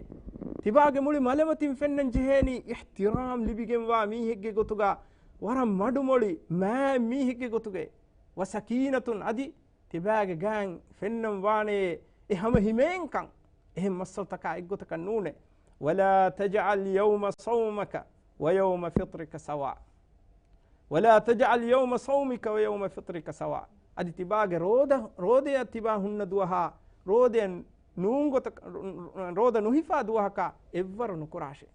ތިބާގެ މުޅި މަލަމަތިން ފެންނަން ޖެހޭނީ އިޙްތިރާމް ލިބިގެންވާ މީހެއްގެ ގޮތުގަ، ވަރަށް މަޑުމޮޅި މާތް މީހެއްގެ ގޮތުގައި. وسكينة، އަދި ތިބާގެ ގާތް ފެންނަން ވާނެ އެ ހަމަ ހިމޭންކަން. އެހެން މައްސަލަތަކާ އެއްގޮތަކަށް ނޫނޭ. ولا تجعل يوم صومك ويوم فطرك سواء. ولا تجعل يوم صومك ويوم فطرك سواء. އަދި ތިބާގެ ރޯދަ، ރޯދަޔަށް ތިބާ ހުންނަ ދުވަހާ، ރޯދަޔަށް ނޫން ގޮތަކަށް، ރޯދަ ނުހިފާ ދުވަހަކާ އެއްވަރު ނުކުރާށޭ.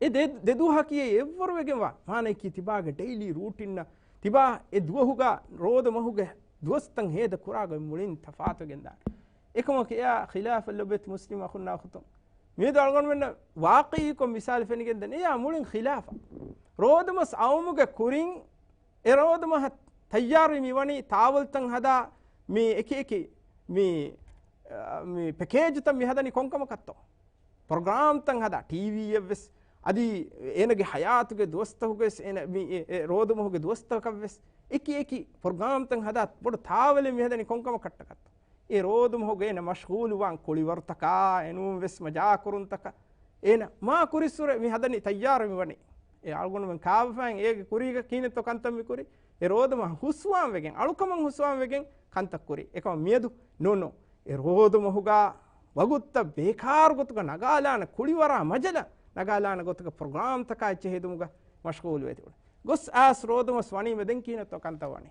އެ ދެ، ދެ ދުވަހަކީ އެއްވަރު ވެގެންވާ. މާނައަކީ ތިބާގެ ޑެއިލީ ރޫޓިންއަށް، ތިބާ އެ ދުވަހުގަ ރޯދަ މަހުގެ ދުވަސްތައް ހޭދަ ކުރާ ގޮތް މުޅިން ތަފާތުވެގެންދާނެ. އެކަމަކު އެއާ ޚިލާފަށް ލޮބުވެތި މުސްލިމް އަޚުންނާ އުޚުތުން، މިއަދު އަޅުގަނޑުމެންނަށް ވާޤިޢީކޮށް މިސާލު ފެނިގެންދަނީ. އެއާ މުޅިން ޚިލާފަށް. ރޯދަމަސް އައުމުގެ ކުރިން އެ ރޯދަމަހަށް ތައްޔާރުވި މިވަނީ ތާވަލްތައް ހަދާ މި އެކި އެކި މި، އަ، މި ޕެކޭޖުތައް މި ހަދަނީ ކޮންކަމަކަށްތޯ؟ ޕްރޮގްރާމްތައް ހަދާ، ޓީވީއެއްވެސް، އަދި އޭނަގެ ޙަޔާތުގެ ދުވަސްތަކުގަވެސް އޭނަ މި އެ، އެ ރޯދަމަހުގެ ދުވަސްތަކަށްވެސް އެކި އެކި ޕްރޮގްރާމްތައް ހަދާ ބޮޑު ތާވަލެއް މި ހަދަނީ ކޮންކަމަކަށްޓަކަށްތޯ؟ އެ ރޯދަމަހުގަ އޭނަ މަޝްޣޫލުވާން ކުޅިވަރުތަކާ، އެނޫންވެސް މަޖާކުރުންތަކަށް. އޭނަ މާ ކުރިއްސުރެ މި ހަދަނީ ތައްޔާރު މިވަނީ. އެ އަޅުގަނޑުމެން ކާބަފައިން އޭގެ ކުރީގަ ކިހިނެއްތޯ ކަންތައް މި ކުރީ؟ އެ ރޯދަމަހަށް ހުސްވާން ވެގެން، އަޅުކަމަށް ހުސްވާން ވެގެން ކަންތައް ކުރީ. އެކަމަށް މިއަދު ނޫން ނޫން. އެ ރޯދަމަހުގަ ވަގުތުތައް ބޭކާރު ގޮތުގަ ނަގާލާނެ، ކުޅިވަރާ މަޖަލަށް ނަގާލާނެ ގޮތުގަ ޕްރޮގްރާމްތަކާ އެއްޗެއް ހެދުމުގަ މަޝްޣޫލުވެ ތިބުނެ. ގޮސް އާސް ރޯދަމަސް ވަނީމަ ދެން ކިހިނެއްތޯ ކަންތައް ވަނީ؟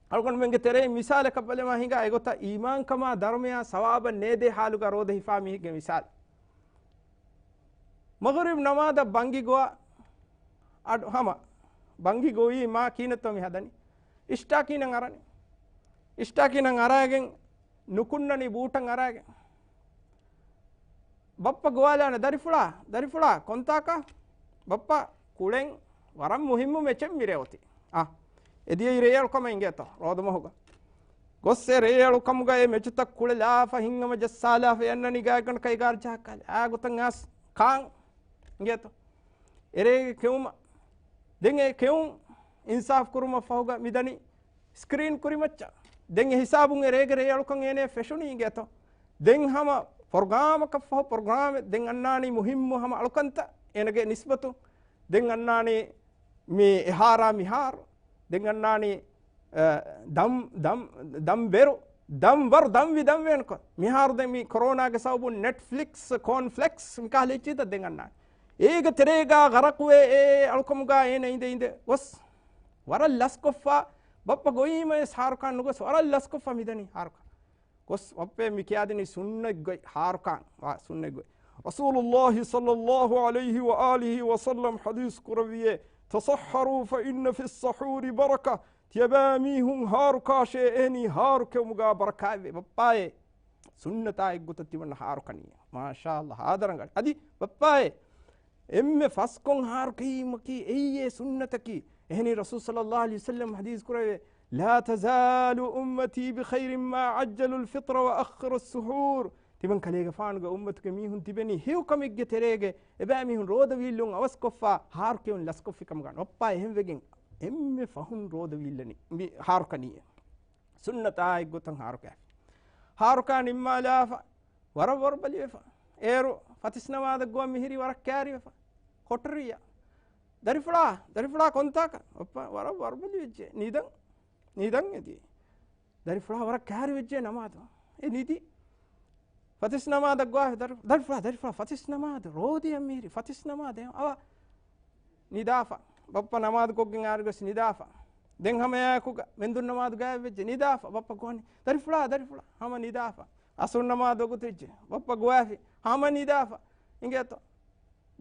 އަޅުގަނޑުމެންގެ ތެރެއިން މިސާލަކަށް ބަލަމާ ހިނގާ އެގޮތަށް އީމާންކަމާ ދަރުމަޔާ ސަވާބަށް ނޭދޭ ހާލުގަ ރޯދަ ހިފާ މީހެއްގެ މިސާލު. މަޣްރިބް ނަމާދަށް ބަންގި ގޮވާ އަޑު ހަމަ ބަންގި ގޮވީ މާ ކިހިނެއްތޯ މި ހަދަނީ؟ އިޝްޓާކީނަން އަރަނީ. އިޝްޓާކީނަން އަރާގެން ނުކުންނަނީ ބޫޓަށް އަރާގެން. ބައްޕަ ގޮވާލާނެ، ދަރިފުޅާ، ދަރިފުޅާ، ކޮންތާކަށް؟ ބައްޕަ، ކުޅެން ވަރަށް މުހިއްމު މެޗެއް މިރޭ އޮތީ. އާ، އެދިޔައީ ރޭއަޅުކަމަށް އިނގޭތޯ، ރޯދަމަހުގަ. ގޮސް އެ ރޭއަޅުކަމުގަ އެ މެޗުތައް ކުޅެލާފަ ހިތްހަމަ ޖައްސާލާފަ އެ އަންނަނީ ގާތްގަނޑަކަށް އެގާރަ ޖަހަކަށް ކާލެ. އާ ގޮތަށް އާސް ކާން އިނގޭތޯ. އެރޭގެ ކެއުމަށް. ދެން އެ ކެއުން އިންސާފް ކުރުމަށް ފަހުގަ މިދަނީ ސްކްރީން ކުރިމައްޗަށް. ދެން އެ ހިސާބުން އެ ރޭގެ ރޭ އަޅުކަން އޭނަ ފެށުނީ އިނގޭތޯ. ދެން ހަމަ ޕްރޮގްރާމަކަށްފަހު ޕްރޮގްރާމެއް ދެން އަންނާނީ މުހިއްމު ހަމަ އަޅުކަންތައް އޭނަގެ ނިސްބަތުން. ދެން އަންނާނީ މި އެހާރާ މިހާރު. ދެން އަންނާނީ، އަ، ދަން، ދަން، ދަން ވެރު، ދަން ވަރު، ދަން ވި، ދަން ވޭންކޮށް. މިހާރު ދެން މި ކޮރޯނާގެ ސަބަބުން ނެޓްފްލިކްސް، ކޯންފްލެކްސް، މިކަހަލަ އެއްޗިތައް ދެން އަންނާނީ. އޭގެ ތެރޭގާ ޣަރަޤުވެ އެ އަޅުކަމުގާ އޭނަ އިނދެ އިނދެ ގޮސް ވަރަށް ލަސްކޮށްފަ، ބައްޕަ ގޮއީމަވެސް ހާރުކާން ނުގޮސް ވަރަށް ލަސްކޮށްފަ މިދަނީ ހާރުކާން. ގޮސް ބައްޕަ މި ކިޔާދިނީ ސުންނަތް ގޮތް ހާރުކާން، ވާ ސުންނަތް ގޮތް. ރަސޫލުﷲ ޞައްލަﷲ ޢަލައިހި ވައާލިހި ވަސައްލަމް ޙަދީޘް ކުރެއްވިއޭ، تسحروا فإن في السحور بركة. ތިޔަބައިމީހުން ހާރުކާށޭ، އެހެނީ ހާރުކެއުމުގާ ބަރަކާތްވޭ. ބައްޕާއޭ، ސުންނަތާ އެއްގޮތަށް ތިމަންނަ ހާރުކަނީ. މާޝާﷲ، ހާދަރަނގަޅި. އަދި ބައްޕާއޭ، އެންމެ ފަސްކޮށް ހާރުކީމަކީ އެއީ އެ ސުންނަތަކީ. އެހެނީ ރަސޫލު ޞައްލަﷲ ޢަލައިހި ވަސައްލަމް ޙަދީޘް ކުރެއްވިއޭ، لا تزال أمتي بخير ما عجلوا الفطر وأخروا السحور. ތިމަން ކަލޭގެފާނުގެ އުއްމަތުގެ މީހުން ތިބެނީ ހެޔޮކަމެއްގެ ތެރޭގަ، އެބައިމީހުން ރޯދަ ވީއްލުން އަވަސްކޮށްފަ، ހާރުކެއުން ލަސްކޮށްފި ކަމުގަ. ބައްޕާ އެހެންވެގެން އެންމެ ފަހުން ރޯދަ ވީއްލަނީ މި ހާރުކަނީއޭ. ސުންނަތާ އެއްގޮތަށް ހާރުކައިފި. ހާރުކާ ނިންމާލާފަ، ވަރަށް ވަރުބަލިވެފަ. އޭރު ފަތިސް ނަމާދަށް ގޮވަން މިހިރީ ވަރަށް ކާރިވެފަ. ކޮޓަރިއަށް. ދަރިފުޅާ، ދަރިފުޅާ ކޮންތާކަށް؟ ބައްޕާ ވަރަށް ވަރުބަލިވެއްޖެ. ނިދަން، ނިދަން އެދި. ދަރިފުޅާ ވަރަށް ކާރިވެއްޖެ ނަމާދު. އެ ނިދި. ފަތިސް ނަމާދަށް ގޮވާފި ދަރި-، ދަރިފުޅާ، ދަރިފުޅާ ފަތިސް ނަމާދު. ރޯދައަށް މިހިރީ ފަތިސް ނަމާދު. އަވަ ނިދާފަ. ބައްޕަ ނަމާދު ކޮށްގެން އާރު ގޮސް ނިދާފަ. ދެން ހަމައެއާއެކުގަ މެންދުރު ނަމާދު ގާތްވެއްޖެ ނިދާފަ. ބައްޕަ ގޮވަނީ. ދަރިފުޅާ، ދަރިފުޅާ. ހަމަ ނިދާފަ. އަސުރު ނަމާދު ވަގުތު އެއްޗެއް. ބައްޕަ ގޮވާފި. ހަމަ ނިދާފަ. އިނގޭތޯ.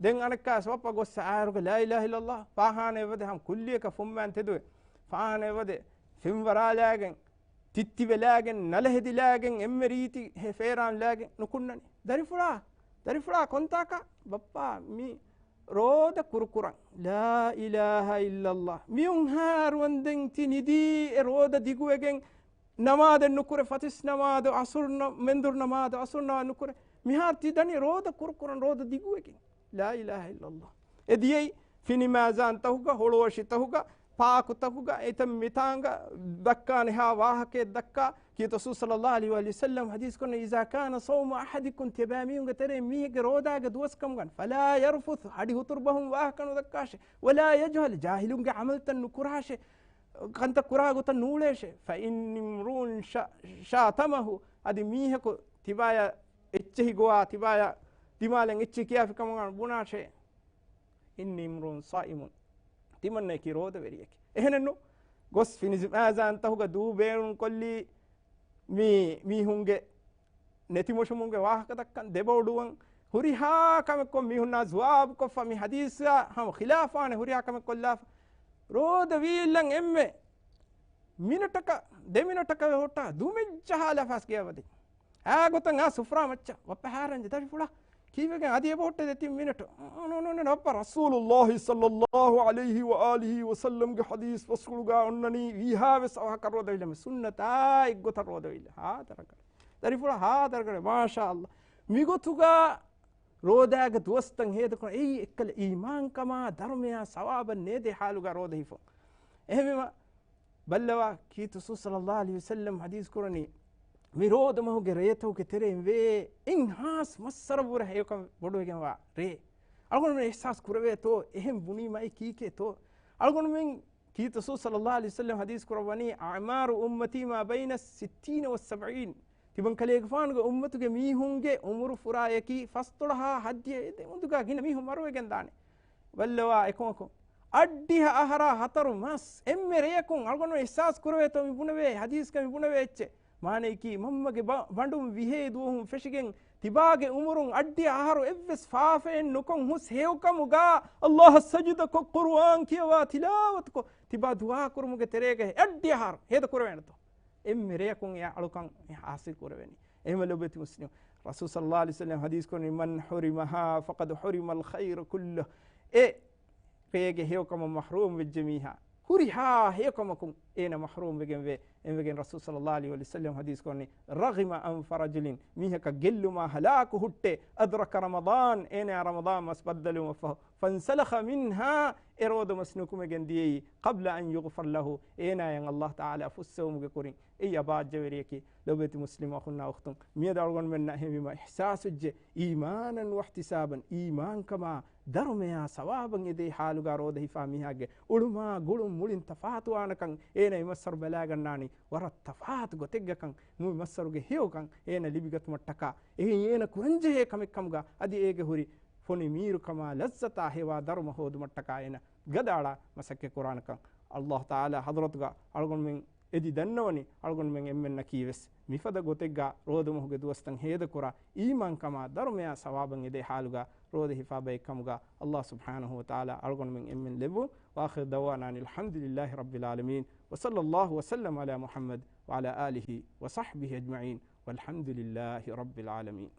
ދެން އަނެއްކާވެސް ބައްޕަ ގޮއްސަ އާރުގަ ލާ އިލާހަ އިއްލައްލާހް ފާހާނަ އެވަދެ ހަމަ ކުއްލިއަކަށް ފުންމާން ތެދުވެ. ފާހާނަ އެވަދެ ފެންވަރާލާގެން، ތިއްތިވެލާގެން، ނަލަ ހެދިލާގެން، އެންމެ ރީތި ހެ-، ފޭރާންލާގެން ނުކުންނަނީ. ދަރިފުޅާ، ދަރިފުޅާ ކޮންތާކަށް؟ ބައްޕާ މި ރޯދަ ކުރުކުރަން. ލާ އިލާހަ އިއްލައްލާހް. މިއުން ހާރުވަންދެން ތި ނިދީ އެ ރޯދަ ދިގުވެގެން ނަމާދެއް ނުކުރެ، ފަތިސް ނަމާދު، އަސުރު ނަ-، މެންދުރު ނަމާދު، އަސުރު ނަމާދު ނުކުރެ. މިހާރު ތި ދަނީ ރޯދަ ކުރުކުރަން ރޯދަ ދިގުވެގެން. ލާ އިލާހަ އިއްލައްލާހް. އެ ދިޔައީ ފިނި މާޒާންތަކުގަ، ހޮޅުއޮށިތަކުގަ، ޕާކުތަކުގަ، އެތަން މިތާނގަ ދައްކާނެހާ ވާހަކައެއް ދައްކާ، ކީރިތި ރަސޫލު ޞައްލަﷲ ޢަލައިހި ވަސައްލަމް ޙަދީޘް ކުރަނީ، إذا كان صوم أحدكم، ތިޔަބައިމީހުންގެ ތެރޭ މީހެއްގެ ރޯދާގެ ދުވަސް ކަމުގަން، فلا يرفث، ހަޑި ހުތުރުބަހުން ވާހަކަ ނުދައްކާށޭ، ولا يجهل، ޖާހިލުންގެ ޢަމަލުތައް ނުކުރާށޭ، ކަންތައް ކުރާ ގޮތަށް ނޫޅޭށޭ، فإن امرؤ شا-، شاتمه، އަދި މީހަކު ތިބާޔަށް އެއްޗެހި ގޮވާ، ތިބާޔަށް ދިމާލަށް އެއްޗެހި ކިޔާފި ކަމުގަ ބުނާށޭ، إني امرؤ صائم، ތިމަންނައަކީ ރޯދަވެރިއެކޭ. އެހެނެއްނު، ގޮސް ފިނި މާޒާންތަކުގަ ދޫ ބޭނުން ކޮށްލީ މި މީހުންގެ ނެތިމޮށުމުންގެ ވާހަކަ ދައްކަން، ދެބައުޑުވަން، ހުރިހާ ކަމެއްކޮށް މީހުންނާ ޒުވާބުކޮށްފަ މި ޙަދީޘާ ހަމަ ޚިލާފާނެ ހުރިހާ ކަމެއް ކޮށްލާފަ. ރޯދަ ވީއްލަން އެންމެ މިނެޓަކަށް، ދެ މިނެޓަކަށް ވެ ހުއްޓާ ދުމެއްޖަހާލާ ފަސް ގެޔަށް ވަދެ. އާ ގޮތަށް އާ ސުފްރާ މައްޗަށް ބައްޕަ ހާރަންޖެ ދަރިފުޅާ ކީއްވެގެން އަދި އެބަހުއްޓޭ ދެތިން މިނެޓު. ނޯ، ނޯ، ނޯ، ނޯ، ބައްޕަ ރަސޫލުﷲ ޞައްލަﷲ ޢަލައިހި ވައާލިހި ވަސައްލަމްގެ ޙަދީޘް ފަސްކޮޅުގާ އޮންނަނީ ވީހާވެސް އަވަހަކަށް ރޯދަވިއްލަމެ ސުންނަތާ އެއްގޮތަށް ރޯދަވިއްލަ. ހާދަރަގަޑެ. ދަރިފުޅާ ހާދަރަގަޑެ. މާޝާﷲ. މިގޮތުގާ ރޯދާގެ ދުވަސްތައް ހޭދަކުރަން އެއީ އެއްކަލަ އީމާންކަމާ ދަރުމަޔާ ސަވާބަށް ނޭދޭ ޙާލުގާ ރޯދަ ހިފުން. އެހެންވީމަ، ބައްލަވާ، ކީރިތި ރަސޫލު ޞައްލަﷲ ޢަލައިހި ވަސައްލަމް ޙަދީޘް ކުރަނީ، މި ރޯދަ މަހުގެ ރޭތަކުގެ ތެރެއިން ވޭ އެއްހާސް މައްސަރަ ބުރަ ހެޔޮކަން ބޮޑުވެގެންވާ ރޭ. އަޅުގަނޑުމެން އިޙްސާސް ކުރެވޭތޯ، އެހެން ބުނީމައި ކީކޭތޯ؟ އަޅުގަނޑުމެން ކީރިތި ރަސޫލު ޞައްލަﷲ ޢަލައިހި ވަސައްލަމް ޙަދީޘް ކުރައްވަނީ، أعمار أمتي ما بين الستين والسبعين. ތިމަން ކަލޭގެފާނުގެ އުއްމަތުގެ މީހުންގެ އުމުރު ފުރާޔަކީ ފަސްދޮޅަހާ ހައްދިހަ އެދެމުންދުގާ ގިނަ މީހުން މަރުވެގެން ދާނެ. ބައްލަވާ އެކަމަކު، އައްޑިހަ އަހަރާ ހަތަރު މަސް އެންމެ ރެޔަކުން އަޅުގަނޑު އިޙްސާސް ކުރެވޭތޯ މި ބުނެވޭ ޙަދީޘްގަ މި ބުނެވޭ އެއްޗެއް. މާނަޔަކީ މަންމަގެ ބަ-، ބަނޑުން ވިހޭ ދުވަހުން ފެށިގެން ތިބާގެ އުމުރުން އައްޑިހަ އަހަރު އެއްވެސް ފާފައެއް ނުކޮށް ހުސް ހެޔޮކަމުގާ ﷲ އަށް ސަޖިދަކޮށް ޤުރުއާން ކިޔަވާ ތިލާވަތުކޮށް ތިބާ ދުޢާ ކުރުމުގެ ތެރޭގަ އައްޑިހަ އަހަރު ހޭދަ ކުރެވޭނެތޯ؟ އެންމެ ރެޔަކުން އެ އަޅުކަން ޙާޞިލް ކުރެވެނީ. އެހެންވެ ލޮބުވެތި މުސްލިމް، ރަސޫލު ޞައްލަﷲ ޢަލައިހި ވަސައްލަމް ޙަދީޘް ކުރަނީ، من حرمها فقد حرم الخير كله. އެ ރޭގެ ހެޔޮކަމަށް މަޙްރޫމް ވެއްޖެ މީހާ، ހުރިހާ ހެޔޮކަމަކުން އޭނަ މަޙްރޫމް ވެގެން ވޭ. އެންވެގެން ރަސޫލު ޞައްލައްލާހު ޢަލައިހި ވަސައްލަމަ ޙަދީޘް ކޮށްނީ، "رغم أنف رجل"، މީހަކަށް ގެއްލުމާ ހަލާކު ހުއްޓޭ، "أدرك رمضان"، އޭނަޔާ ރަމަޟާން މަސް ބައްދަލުވުމަށްފަހު، "فانسلخ منها"، އެ ރޯދަމަސް ނުކުމެގެން ދިޔައީ، "قبل أن يغفر له"، އޭނާޔަށް ﷲ ތަޢާލާ ފުއްސެވުމުގެ ކުރިން. އެއީ އަބާއްޖަވެރިއަކީ. ލޮބުވެތި މުސްލިމް އަޚުންނާ އުޚްތުން، މިއަދު އަޅުގަނޑުމެންނަށް އެހެންވީމަ އިޙްސާސްވެއްޖެ، އީމާނަން ވައްތިސާބަން، އީމާންކަމާ ދަރުމަޔާ ސަވާބަށް އެދޭ ޙާލުގާ ރޯދަ ހިފާ މީހާގެ އުޅުމާ ގުޅުން މުޅިން ތަފާތުވާނެކަން އޭނަ އެ މައްސަރު ބަލާގަންނާނީ ވަރަށް ތަފާތު ގޮތެއްގަކަން. މުޅި މައްސަރުގެ ހެޔޮކަން އޭނަ ލިބިގަތުމަށްޓަކާ، އެހެން އޭނަ ކުރަންޖެހޭ ކަމެއްކަމުގާ އަދި އޭގެ ހުރި ފޮނި މީރުކަމާ ލައްޒަތާ ހެވާ ދަރުމަ ހޯދުމަށްޓަކާ އޭނަ ގަދައަޅާ މަސައްކަތް ކުރާނެކަން. ﷲ ތަޢާލާ ޙަޟްރަތުގަ އަޅުގަނޑުމެން އެދި ދަންނަވަނީ، އަޅުގަނޑުމެން އެންމެންނަކީވެސް މިފަދަ ގޮތެއްގަ ރޯދަމަހުގެ ދުވަސްތައް ހޭދަކުރާ، އީމާންކަމާ ދަރުމަޔާ ސަވާބަށް އެދޭ ޙާލުގަ ރޯދަ ހިފާ ބައެއްކަމުގަ ﷲ ސުބްޙާނަހޫ ވަތަޢާލާ އަޅުގަނޑުމެން އެންމެން ލެއްވުން. وآخر دعوانا أن الحمد لله رب العالمين، وصلى الله وسلم على محمد وعلى آله وصحبه أجمعين، والحمد لله رب العالمين.